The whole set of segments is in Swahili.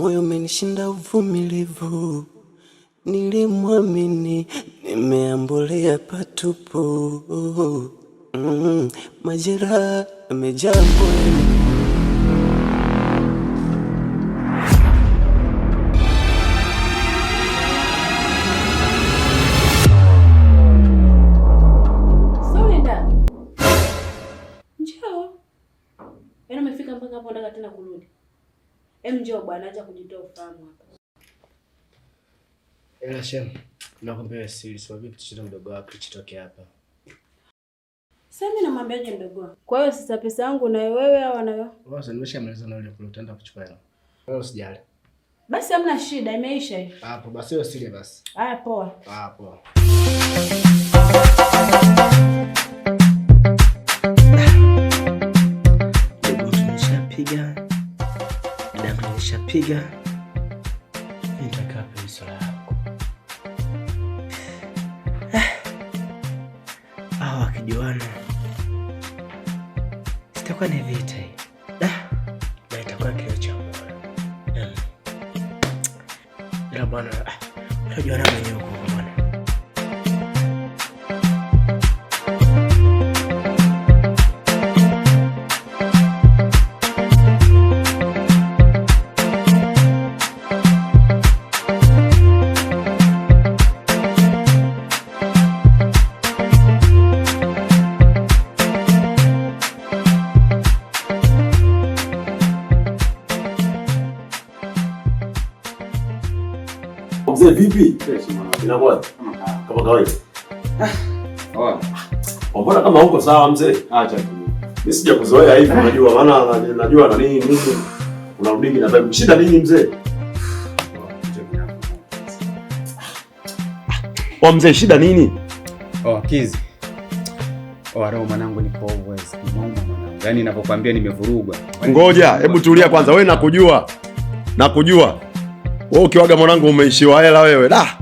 Moyo umenishinda uvumilivu, nilimwamini, nimeambulia patupu. Majeraha yamejaa moyoni. Solinda. Njoo. Yaani umefika mpaka hapo unataka tena kurudi. Em, njoo bwana, acha kujitoa ufahamu hapa. Ila shem, nakwambia siri, sababu kitu chochote mdogo wako kichitoke hapa. Sasa mimi namwambiaje mdogo wangu? Kwa hiyo sasa pesa yangu unayo wewe au anayo? Sasa nimeshamaliza na yule kule, utaenda kuchukua hela. Wewe usijali. Basi hamna shida, imeisha hiyo. Hapo basi hiyo siri basi. Haya poa. Ah, poa. Nishapiga damu, nishapiga, nitakaa pesa yako. Hawa wakijuana sitakuwa ni vita hii, na itakuwa kilio cha moyo. Ila bwana, utajuana mwenyewe huko bwana. Mzee vipi? Inakuwa kama kawaida. Mbona kama huko sawa mzee? Acha tu. Mimi sijakuzoea hivi unajua maana najua na nini nini. Unarudingi na vibe. Shida nini mzee? Wa mzee shida nini? Oh, Kizi. Oh, roho mwanangu niko always noma mwanangu. Yaani ninapokuambia nimevurugwa. Ngoja, hebu tulia kwanza. Wewe nakujua. Nakujua. Wewe ukiwaga mwanangu umeishiwa hela wewe. Da.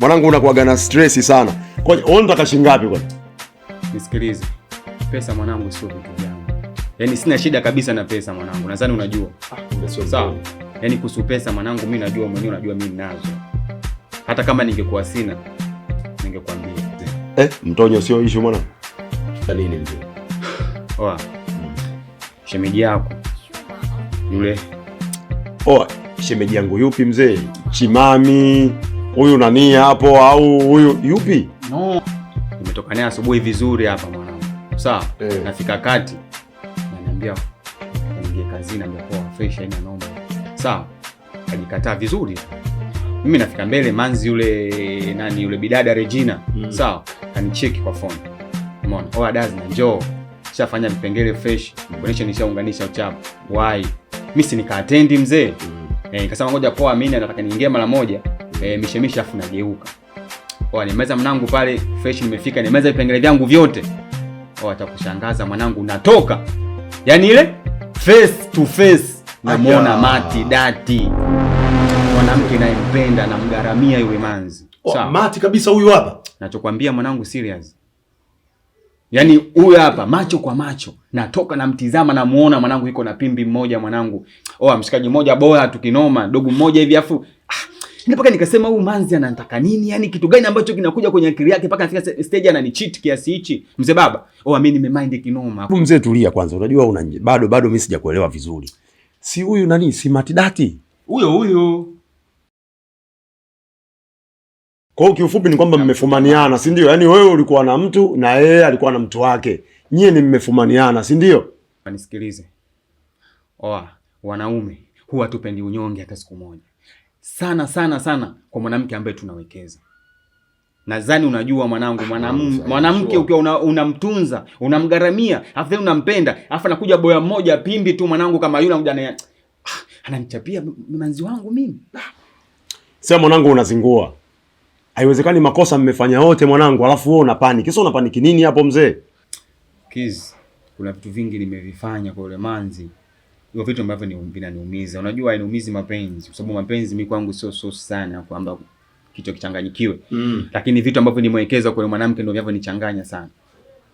Mwanangu unakuwaga na stress sana. Ngoja, wewe unataka shilingi ngapi kwanza? Nisikilize. Pesa mwanangu sio vitu vyangu. Yaani sina shida kabisa na pesa mwanangu. Nadhani unajua. Ah, sio sawa. Yaani kuhusu pesa mwanangu mimi najua mwenyewe, unajua mimi ninazo. Hata kama ningekuwa sina ningekwambia. Mtonyo sio issue mwanangu. Nini mzee? Oa. Shemeji yako yule. Oa, shemeji yangu yupi mzee? Chimami huyu nani hapo au huyu yupi? No. Nimetoka naye asubuhi vizuri hapa mwanangu. Sawa. Nafika kati. Ananiambia niingie kazini, naambia poa fresh haina noma. Sawa. Kajikataa vizuri. Mimi nafika mbele manzi yule nani yule bidada Regina. Sawa. Kanicheki kwa phone. Umeona? Oa dazi na njoo. Shafanya vipengele fresh. Connection nishaunganisha uchapo. Why? Mimi si nikaattend mzee. Nikasema ngoja poa mimi nataka niingie mara moja. Mishemisha afu nageuka. Oa nimeza mwanangu pale fresh nimefika nimeza vipengele vyangu vyote. Oa atakushangaza mwanangu natoka. Yaani ile face to face namuona Mati dati. Mwanamke nayempenda namgharamia yule manzi. Oh, Mati kabisa huyu hapa. Nachokwambia mwanangu serious. Yaani huyu hapa macho kwa macho natoka namtizama namuona mwanangu yuko na pimbi mmoja mwanangu. Oh, mshikaji mmoja bora tukinoma dogo mmoja hivi afu mpaka nikasema huyu manzi anataka nini? Yaani kitu gani ambacho kinakuja kwenye akili yake mpaka anafika stage ananicheat kiasi hichi? Mzee baba, oh mimi nimemind kinoma. Hebu mzee tulia kwanza. Unajua una bado mimi sijakuelewa vizuri. Si huyu nani? Si Matidati? Huyo huyo. Kwa hiyo kiufupi ni kwamba mmefumaniana, si ndio? Yaani wewe ulikuwa na mtu na yeye alikuwa na mtu wake. Nyie ni mmefumaniana, si ndio? Nisikilize. Oa, wanaume huwa tupendi unyonge hata siku moja. Sana sana sana kwa mwanamke ambaye tunawekeza. Nadhani unajua mwanangu, mwanamke ukiwa unamtunza, unamgharamia, afu then unampenda, afu anakuja boya mmoja pimbi tu mwanangu kama yule anakuja ananichapia manzi wangu mimi. Sasa mwanangu unazingua. Haiwezekani makosa mmefanya wote mwanangu, alafu wewe una panic. Sasa una panic nini hapo mzee? Kiz, kuna vitu vingi nimevifanya kwa yule manzi. Hivyo vitu ambavyo ni vinaniumiza. Unajua hainiumizi mapenzi kwa sababu mapenzi mimi kwangu sio so sana kwamba kichwa kichanganyikiwe. Lakini vitu ambavyo nimewekeza kwa mwanamke ndio vinavyonichanganya sana.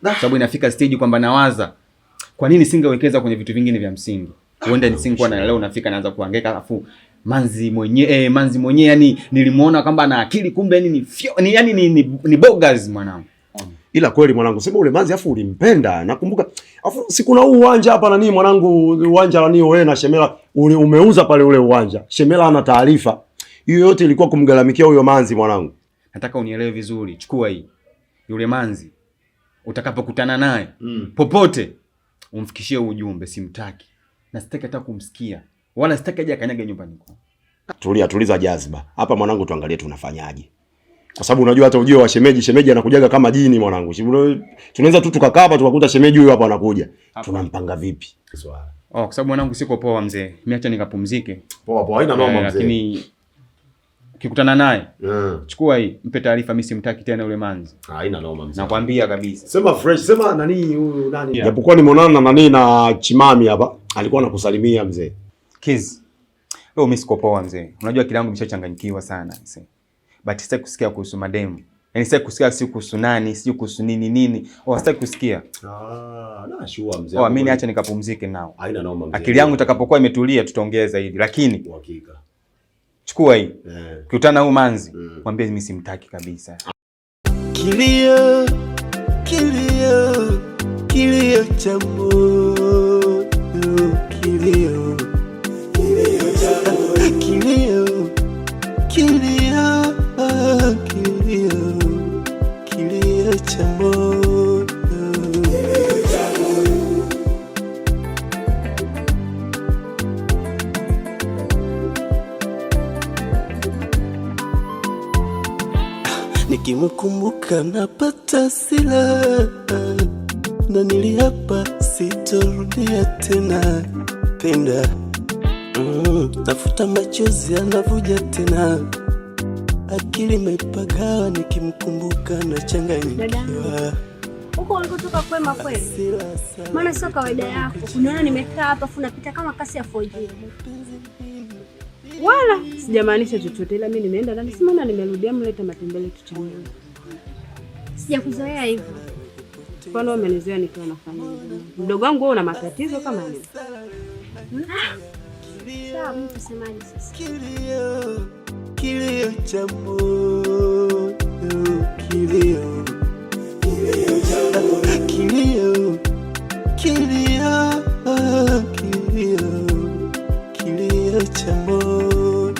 Kwa sababu inafika stage kwamba nawaza kwa nini singewekeza kwenye vitu vingine vya msingi. Huenda nisingekuwa na leo nafika naanza kuhangaika alafu Manzi mwenyewe, manzi mwenyewe yani nilimuona kwamba ana akili, kumbe yani ni fyo, ni yani ni bogus mwanangu. Ila kweli mwanangu, sema ule manzi afu ulimpenda. Nakumbuka afu si kuna huu uwanja hapa nani mwanangu, uwanja nani wewe na Shemela umeuza pale ule uwanja. Shemela ana taarifa. Hiyo yote ilikuwa kumgaramikia huyo manzi mwanangu. Nataka unielewe vizuri, chukua hii. Yule manzi utakapokutana naye popote umfikishie ujumbe, simtaki. Na sitaki hata kumsikia. Wala sitaki aje akanyage nyumbani kwangu. Tulia, tuliza jazba. Hapa mwanangu tuangalie tunafanyaje. Kwa sababu unajua hata ujio wa shemeji, shemeji anakujaga kama jini mwanangu. Tunaweza tu tukakaa hapa tukakuta shemeji huyu hapa anakuja. Tunampanga vipi? Swala. Oh, kwa sababu mwanangu siko poa mzee. Mimi acha nikapumzike. Poa poa, haina noma mzee. Lakini ukikutana naye, chukua hii, mpe taarifa mimi simtaki tena yule manzi. Haina noma mzee. Nakwambia kabisa. Sema fresh, sema nani huyu nani. Japokuwa nimeonana na nani na Chimami hapa, alikuwa anakusalimia mzee. Kiz. Leo mimi siko poa mzee. Unajua akili yangu imeshachanganyikiwa sana mzee. But sitaki kusikia kuhusu mademu. Yaani sitaki kusikia si kuhusu nani, si kuhusu nini nini. Oh, sitaki kusikia. Ah, na sure mzee. Oh, mimi niache nikapumzike nao. Haina noma mzee. Akili yangu itakapokuwa imetulia tutaongea zaidi. Lakini uhakika. Chukua hii. Ukikutana huyu manzi, mwambie mimi simtaki kabisa. Kilio, kilio, kilio cha moyo, kilio. Kilio, kilio, kilio, kilio cha moyo. Nikimkumbuka napata hasira, na niliapa sitorudia tena penda. Nafuta machozi yanavuja tena, akili imepagawa nikimkumbuka nachanganyikiwa. Huko ulikotoka kwema kweli? Maana sio kawaida yako. Unaona nimekaa hapa afu napita kama kasi ya 4G. Wala sijamaanisha chochote, ila mimi nimeenda ndani, si maana nimerudia, mlete matembele tuchanganye. Sijakuzoea hivyo. Kwani wewe umenizoea nikiwa nafanya hivyo? Mdogo wangu wewe una matatizo kama nini? Sawa, mimi tusemaje sasa? Kilio, kilio cha moyo, kilio. Kilio, kilio, kilio, kilio cha moyo.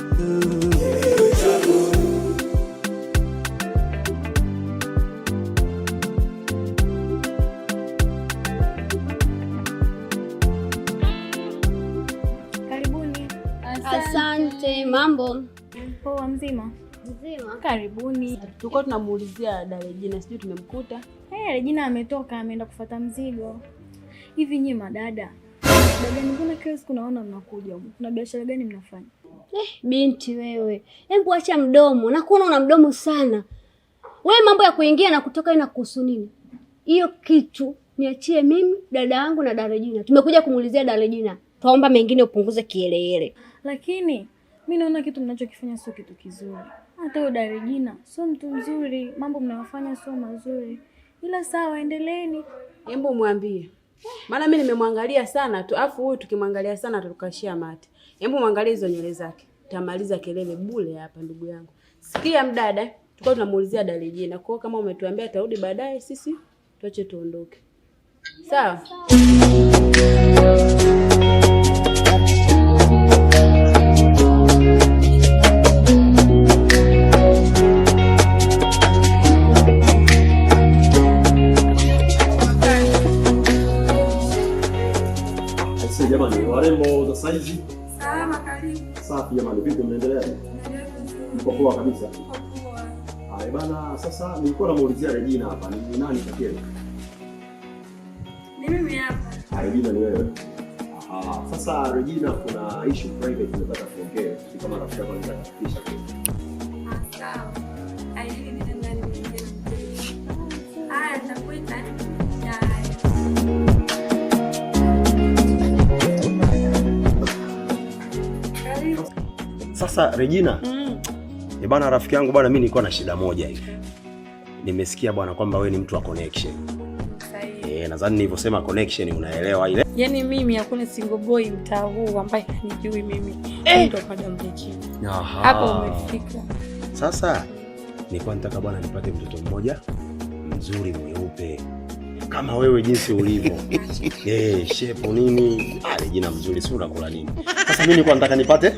Karibuni. Asante. Mambo? Poa, mzima? Mzima. Karibuni. Tulikuwa tunamuulizia da Regina, sijui tumemkuta. Regina ametoka, ameenda kufuata mzigo. Hivi nyie madada, dada mbona kila siku naona mnakuja huku? Kuna biashara gani mnafanya? Binti wewe, hebu acha mdomo. Nakuona una mdomo sana. Wewe mambo ya kuingia na kutoka inakuhusu nini? Hiyo kitu niachie mimi, dada yangu na da Regina. Tumekuja kumuulizia da Regina. Tuomba mengine upunguze kielele. Lakini mimi naona kitu mnachokifanya sio kitu kizuri. Hata huyo da Regina sio mtu mzuri, mambo mnayofanya sio mazuri. Ila sawa, endeleeni. Hebu mwambie. Maana mimi nimemwangalia sana tu, afu huyu tukimwangalia sana tutukashia mate. Hebu mwangalie hizo nywele zake. Tamaliza kelele bure hapa ndugu yangu. Sikia mdada, tulikuwa tunamuulizia da Regina. Kwa hiyo kama umetuambia atarudi baadaye, sisi tuache tuondoke. Sawa? Jamani, warembo za saizi. Salama, karibu. Safi jamani, vipi mnaendelea? Mko poa kabisa. Haya bana, sasa nilikuwa namuulizia Regina hapa, ni nani kati yenu? Ni mimi hapa. Regina ni wewe. Aha, sasa Regina, kuna issue private nimepata kuongea, si kama rafiki yako anaweza kufikisha tu. Ah, sawa. Ai, ni nani mwingine? Haya, nitakuita. Sasa Regina, bana rafiki yangu bana, mimi nilikuwa na shida moja hivi. Nimesikia bwana kwamba wewe ni mtu wa connection. Nadhani nilivyosema connection unaelewa ile. Yaani mimi hakuna single boy mtaa huu ambaye hanijui mimi. Ndio Madam Regina. Aha. Hapo umefika. Sasa nilikuwa nataka bwana nipate mtoto mmoja mzuri mweupe kama wewe jinsi ulivyo. Shepu nini? Regina mzuri, si unakula nini? Sasa mimi nilikuwa nataka nipate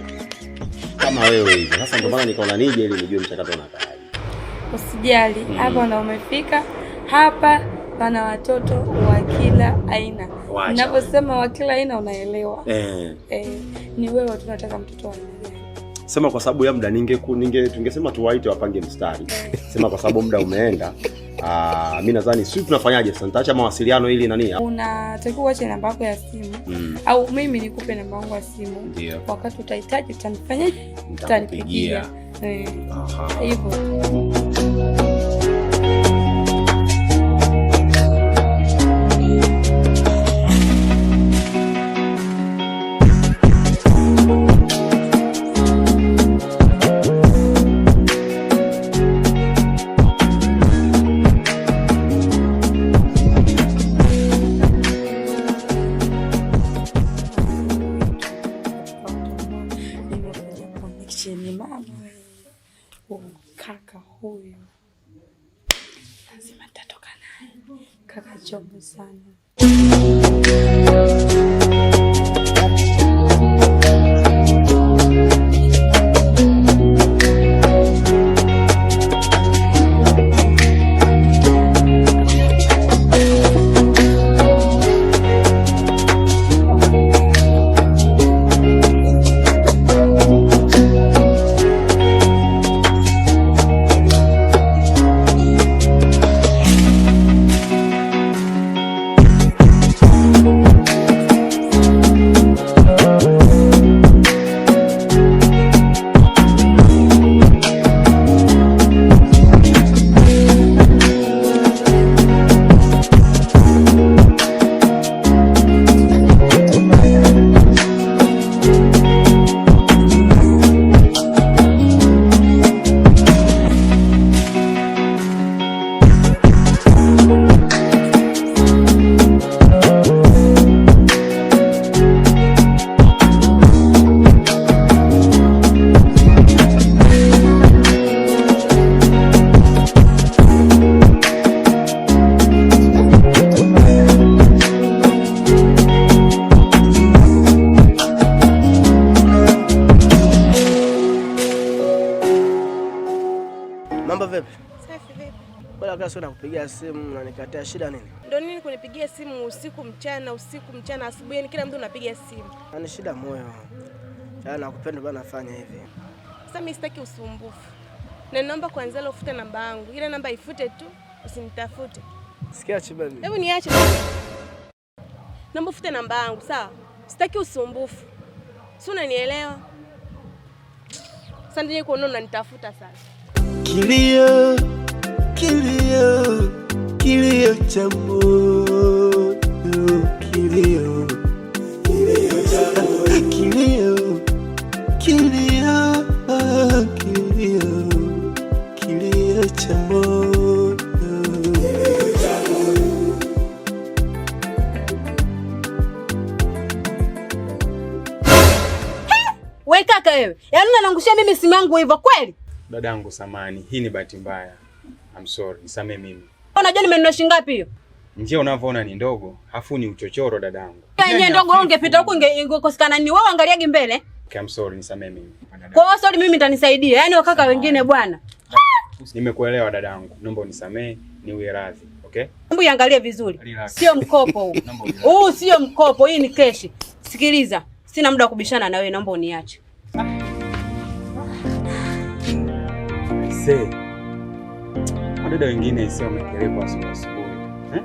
kama wewe hivi. Sasa ndio maana nikaona nije ili nijue mchakato unakaa. Usijali, hapo ndo umefika. Hapa pana watoto wa kila aina. Ninaposema wa kila aina unaelewa. Ni wewe tunataka mtoto wa aina gani? Sema kwa sababu ya muda tungesema tuwaite wapange mstari. Sema kwa sababu muda umeenda. Mimi nadhani sisi tunafanyaje sasa? Nitaacha mawasiliano ili nani? Unatakiwa uache namba yako ya simu. Au mimi nikupe namba yangu ya simu. Ndio. Wakati utahitaji utanifanyaje? Nitakupigia. Hivyo. Kaka huyu lazima nitatoka naye. Kaka chobo sana. Mambo vipi? Safi vipi? Bora kama sio nakupigia simu na nikataa, shida nini? Ndio nini kunipigia simu usiku mchana, asubuhi, yani kila mtu unapiga simu. Yaani shida moyo. Yaani nakupenda bana, nafanya hivi. Sasa mimi sitaki usumbufu. Na naomba kwanza leo ufute namba yangu. Ile namba ifute tu, usinitafute. Sikia chibabi. Hebu niache. Naomba ufute namba yangu, sawa? Sitaki usumbufu. Si unanielewa? Sasa ndiye kuona unanitafuta sasa. Kilio, kilio, kilio cha moyo, kilio, kilio cha moyo, kilio, kilio, kilio, kilio cha moyo. Wewe kaka wewe, yaani unaniangushia mimi simu yangu hivyo kweli? Dadangu samani, hii ni bahati mbaya. I'm sorry, nisamee mimi. Unajua nimenunua shilingi ngapi hiyo? Njia unavyoona ni ndogo, afu ni uchochoro dadangu. Yenyewe ndogo, wewe ungepita huko ingekosekana nini? Wewe angaliagi mbele. Okay, I'm sorry, nisamee mimi. Kwa hiyo sorry mimi nitanisaidia. Yaani wakaka wengine bwana. Nimekuelewa dadangu. Naomba unisamee, niwe radhi. Okay? Hebu iangalie vizuri. Sio mkopo huu. Huu sio mkopo, hii ni keshi. Sikiliza, sina muda wa kubishana na wewe, naomba uniache. Se. Wadada wengine sio wamekelekwa asubuhi. Eh?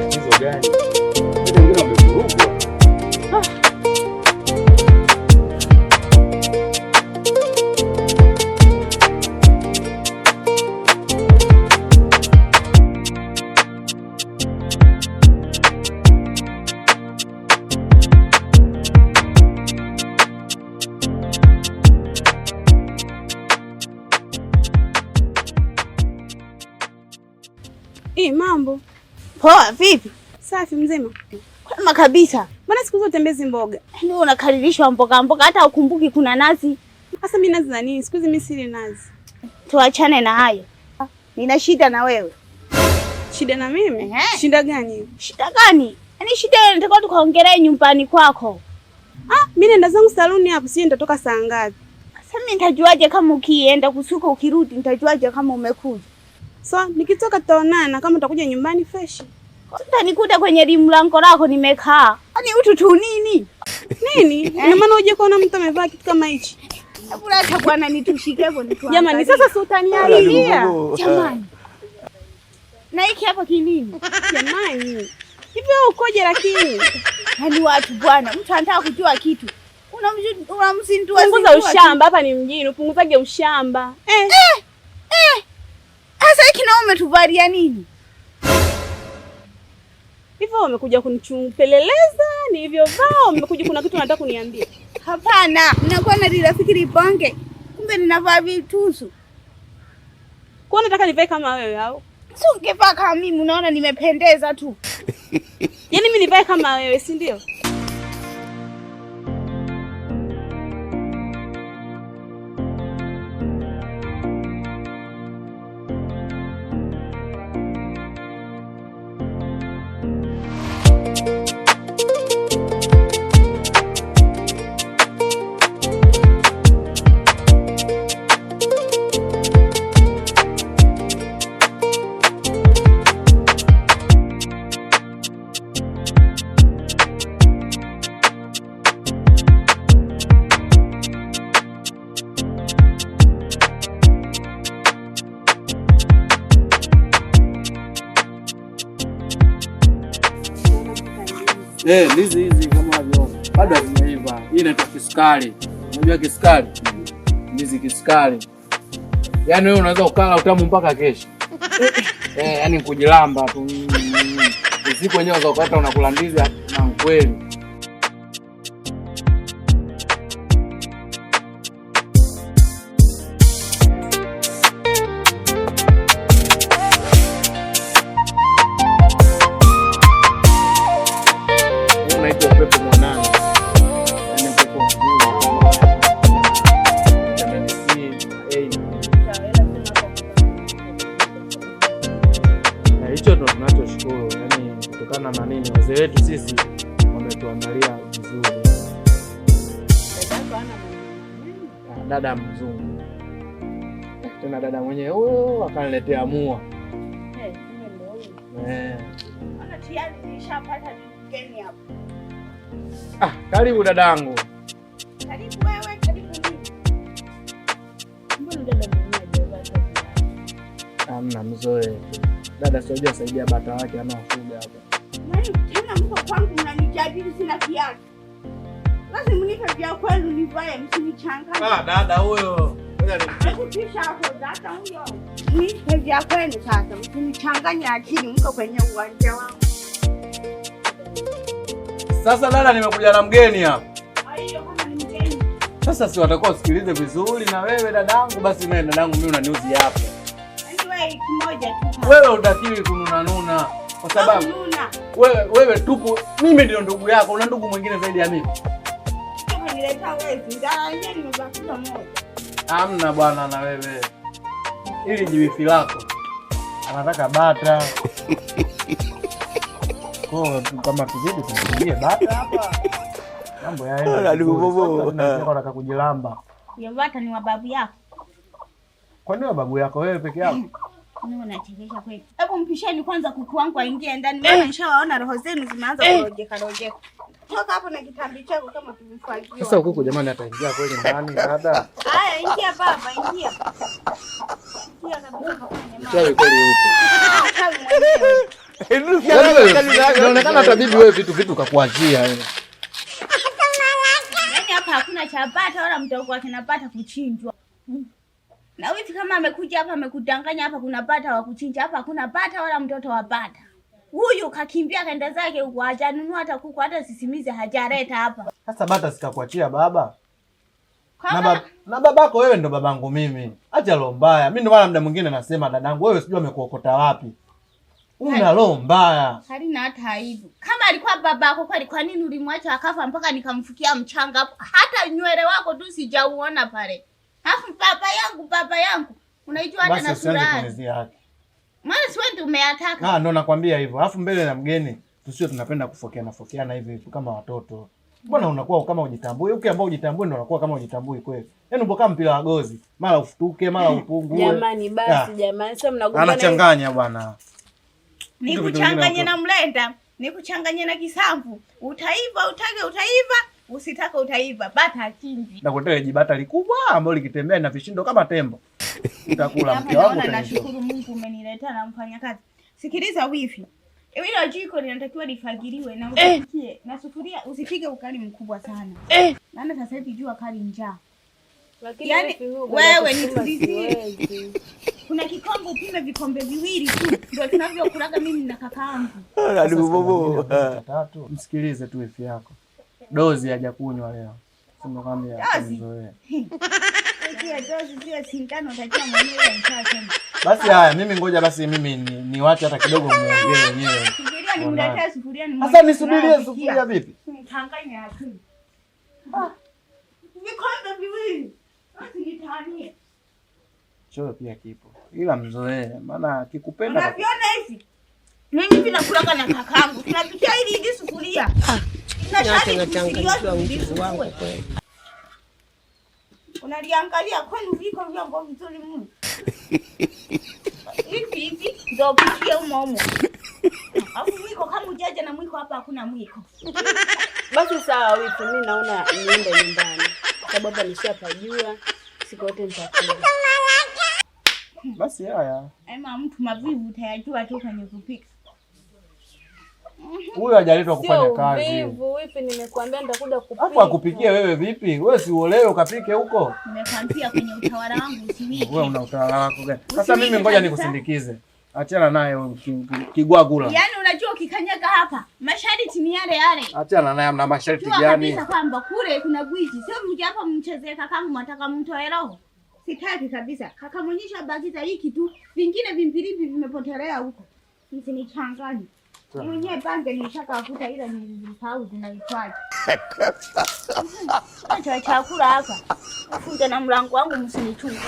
Hizo gani? Wadada wengine wamevurugwa. Mambo. Poa, vipi? Safi mzima. Kwema kabisa. Mbona siku zote tembezi mboga? Yaani wewe unakaririshwa mboga mboga hata ukumbuki kuna nazi. Sasa mimi nazi na nini? Siku hizi mimi sili nazi. Tuachane na hayo. Nina shida na wewe. Shida na mimi? Shida gani? Shida gani? Yaani shida ile nataka tukaongelee nyumbani kwako. Ah, mimi naenda zangu saluni hapo, sije nitatoka saa ngapi? Sasa mimi nitajuaje kama ukienda kusuka ukirudi nitajuaje kama umekuja? So, nikitoka tutaonana kama utakuja nyumbani fresh. Utanikuta kwenye mlango lako nimekaa. Yaani utu tu nini? Nini? Ina maana uje kuona mtu amevaa kitu kama hichi? Hebu acha bwana nitushike hapo nituangalie. Jamani, sasa si utanialia. Jamani. Na hiki hapo kinini? Jamani. Hivi wewe ukoje lakini? Yaani watu bwana, mtu anataka kujua kitu. Unamzindua. Punguza ushamba, hapa ni mjini, upunguzage ushamba. Sasa hiki na umetuvalia nini? Hivyo umekuja kunichupeleleza nilivyovaa, umekuja kuna kitu unataka kuniambia? Hapana, ninakuwa na rafiki libonge. Kumbe ninavaa vitusu. Kwa nataka nivae kama wewe au? Si ungevaa kama mimi, unaona nimependeza tu. Yaani mimi nivae kama wewe, si ndio? Ndizi hizi kama unavyoona bado hazijaiva. Hii inaitwa kisukari. Unajua kisukari? Ndizi kisukari. Yaani wewe unaweza ukala utamu mpaka kesho. Yaani kujilamba tu. Usiku wenyewe unaweza ukata unakula ndizi na ukweli. Unaitwa upepo mwanana. Yaani upepo mzuri. Vitamin C, A. Na hicho ndo tunachoshukuru, yaani kutokana na nini wazee wetu sisi wametuandalia vizuri. Dada mzungu. Tena dada mwenyewe huyo akaniletea mua. Ah, karibu dadangu. Karibu wewe, karibu mimi. Mbona dada mwenyewe hajavaa? Hamna mzoe. Dada sio saidia bata wake anaofuga hapa. Mimi tena mko kwangu mnanijadili sina kiatu. Lazima mnipe vya kwenu nivae, msinichanganye. Ah, dada huyo. Ngoja hapo dada huyo. Nipe vya kwenu sasa, msinichanganye akili, mko kwenye uwanja wangu. Sasa dada, nimekuja na mgeni hapa. Hiyo kama ni mgeni. Sasa si watakuwa usikilize vizuri na wewe dadangu, basi mimi dadangu mimi unaniuzi hapo. Anyway, kimoja tu. Wewe utakiwi kununa nuna kwa sababu wewe tupo, mimi ndio ndugu yako, una ndugu mwingine zaidi ya mimi? Nileta wewe, ndala yenyewe nimebakiza moja. Hamna bwana na wewe. Ili jiwifi lako. Anataka bata. Kwa kama tuzidi tumpigie bata hapa. Mambo yaende. Nataka kujilamba. Hiyo bata ni wa babu yako. Kwa nini wa babu yako wewe peke yako? Mimi unachekesha kweli. Hebu mpisheni kwanza kuku wangu aingie ndani. Maana nishawaona roho zenu zimeanza kurojeka rojeka. Toka hapo na kitambi chako kama kimfagiwa. Sasa kuku jamani ataingia kweli ndani dada? Haya ingia baba, ingia. Ingia kabisa. Mchawi kweli upo. Mchawi mwenyewe. Inaonekana hata bibi wewe vitu kakuachia wewe. Yaani hapa hakuna chapata wala mtoko wake napata kuchinjwa. Na wifi kama amekuja hapa amekudanganya, hapa kuna bata wa kuchinja, hapa hakuna bata wala mtoto wa bata. Huyu kakimbia kaenda zake huko, hajanunua hata kuku, hata sisimizi hajaleta hapa. Sasa bata sikakuachia baba. Na babako wewe ndo babangu mimi. Acha roho mbaya. Mimi ndo maana muda mwingine nasema dadangu wewe sijui amekuokota wapi. Una roho mbaya. Halina hata aibu. Kama alikuwa babako kweli, kwa nini ulimwacha akafa mpaka nikamfukia mchanga hapo? Hata nywele wako tu sijauona pale. Alafu baba yangu. Unaijua hata na sura. Basi yake. Maana si wewe ndio umeyataka. Ah, ndio nakwambia hivyo. Alafu mbele na mgeni tusio tunapenda kufokeana fokeana hivi hivi kama watoto. Mbona unakuwa kama hujitambui? Uki ambao hujitambui ndio unakuwa kama hujitambui kweli. Yaani upo kama mpira wa gozi, mara ufutuke, mara upungue. Jamani basi jamani, sasa mnagombana. Anachanganya bwana. Nikuchanganye na mlenda, nikuchanganye na kisamvu. Utaiva, utake utaiva, usitake utaiva. Bata chinji. Nakuletea jibata likubwa ambalo likitembea na vishindo kama tembo. Utakula mke wangu. Nashukuru Mungu umeniletea na mfanyakazi. Sikiliza wifi. Hilo jiko linatakiwa lifagiliwe na usikie. Na sufuria usipige ukali mkubwa sana. Maana sasa hivi jua kali njaa. Lakini yani, wewe nitulizie. Kuna kikombe upime vikombe viwili tu ndio tunavyokulaga mimi na kakaangu. Tatu. Msikilize tu wifi yako. Dozi hajakunywa leo. Sema kama ya. Dozi sio sindano utakia mwenyewe mchana. Basi haya mimi ngoja basi mimi niwache hata kidogo muongee wenyewe. Sufuria nimletea sufuria ni. Sasa nisubirie sufuria vipi? Nichanganye akili. Vikombe viwili. Basi nitanie. Choo pia kipo. Ila mzoee maana kikupenda. Unaviona hivi? Mimi hivi nakulaga na kakangu. Tunapikia hili hili sufuria. Nachanganyikiwa mtu wangu kweli. Unaliangalia kwenu viko vyombo vizuri mno. Hivi hivi ndio pikie umo umo. Alafu mwiko kama ujaja na mwiko hapa hakuna mwiko. Basi sawa wifi, mimi naona niende nyumbani. Sababu hapa nishapajua, siku yote nitakuja. Basi haya. Ema mtu mavivu utayajua tu kwenye kupika. Huyo hajaletwa kufanya kazi. Vivu wifi, nimekuambia nitakuja kupika. Hapo akupikie wewe vipi? Wewe si uolewe ukapike huko? Nimekwambia kwenye utawala wangu usiwike. Wewe una utawala wako gani? Sasa mimi ngoja nikusindikize. Achana naye kigwagula. Yaani unajua ukikanyaga hapa, masharti ni yale yale. Achana naye, mna masharti gani? Kabisa kwamba kule kuna gwiji. Sio mje hapa mchezee kakangu mtaka mtoe roho. Sitaki kabisa. Kaka mwenyesha bakiza hiki tu. Vingine vimpilimbi vimepotelea huko. Msinichanganye. Mwenyewe bange nishakafuta ila nilisahau zinaitwaje. Acha chakula hapa. Funga na mlango wangu msinichunge.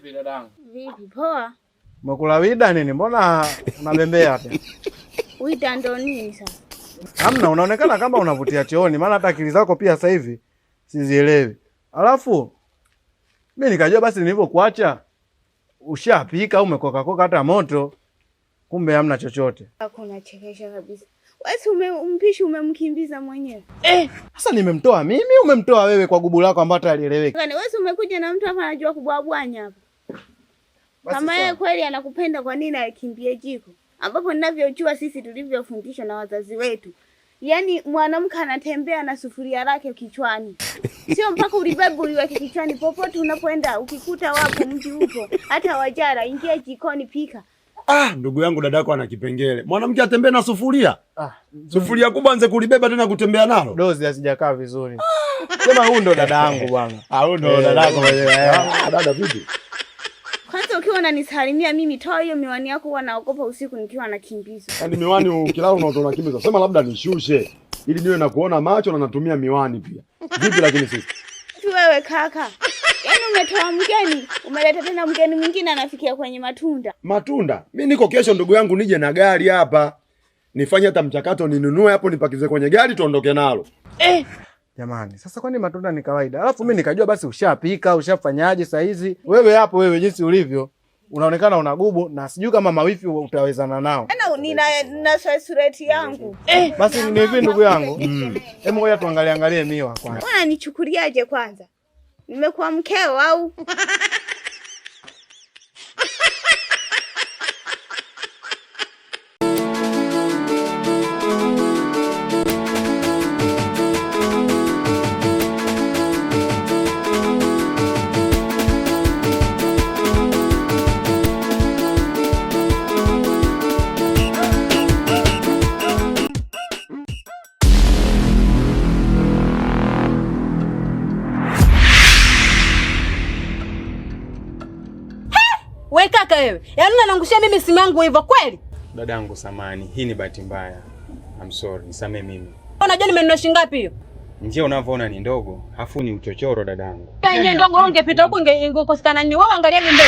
Dadangu. Vipi poa? Umekula wida nini? Mbona unabembea tena? Wida ndo nini sasa? Hamna, unaonekana kama unavutia chooni, maana hata akili zako pia sasa hivi sizielewi. Alafu mimi nikajua basi nilivyokuacha ushapika au umekoka koka hata moto, kumbe hamna chochote. Hakuna chekesha kabisa. Wewe umpishi umemkimbiza mwenyewe. Sasa nimemtoa mimi, umemtoa wewe kwa gubu lako ambalo hata halieleweki. Wewe umekuja na mtu hapa anajua kubwabwanya hapa. Kama yeye kweli anakupenda kwa nini akimbie jiko? Ambapo ninavyojua sisi tulivyofundishwa na wazazi wetu. Yaani mwanamke anatembea na sufuria lake kichwani. Sio mpaka ulibebe uliweke kichwani. Popote unapoenda ukikuta wapo mji upo, hata wajara ingia jikoni pika. Ah, ndugu yangu dadako ana kipengele. Mwanamke atembee na sufuria. Sufuria kubwa anze kulibeba tena kutembea nalo. Dozi hazijakaa vizuri. Sema huyu ndo dada yangu bwana. Ah, huyu ndo dada yako mwenyewe. Dada vipi? Kwanza ukiwa unanisalimia mimi toa hiyo miwani yako, huwa naogopa usiku nikiwa nakimbizwa. Yaani miwani ukilala unaota unakimbizwa. Sema labda nishushe ili niwe na kuona macho na natumia miwani pia. Vipi lakini sisi? Wewe kaka. Yaani umetoa mgeni, umeleta tena mgeni mwingine anafikia kwenye matunda. Matunda? Mimi niko kesho ndugu yangu nije na gari hapa. Nifanye hata mchakato ninunue hapo nipakize kwenye gari tuondoke nalo. Jamani, sasa kwani matunda ni kawaida? Alafu mimi nikajua basi ushapika, ushafanyaje saa hizi. Wewe hapo wewe jinsi ulivyo, unaonekana una gubu na sijui kama mawifi utawezana nao. Ana nina na sureti yangu. Basi ni hivi ndugu yangu. Hebu ngoja tuangalie angalie miwa kwanza. Unanichukuliaje kwanza? Nimekuwa mkeo au? We kaka wewe, yaani unaniangushia mimi simu yangu hivyo kweli? Dadangu samani, hii ni bahati mbaya. I'm sorry, nisamee mimi. Unajua nimenunua shilingi ngapi hiyo? Njia unavyoona ni ndogo, afu ni uchochoro dadangu. Yenyewe ndogo ungepita huko ingekosekana nini? Wewe angalia mbele.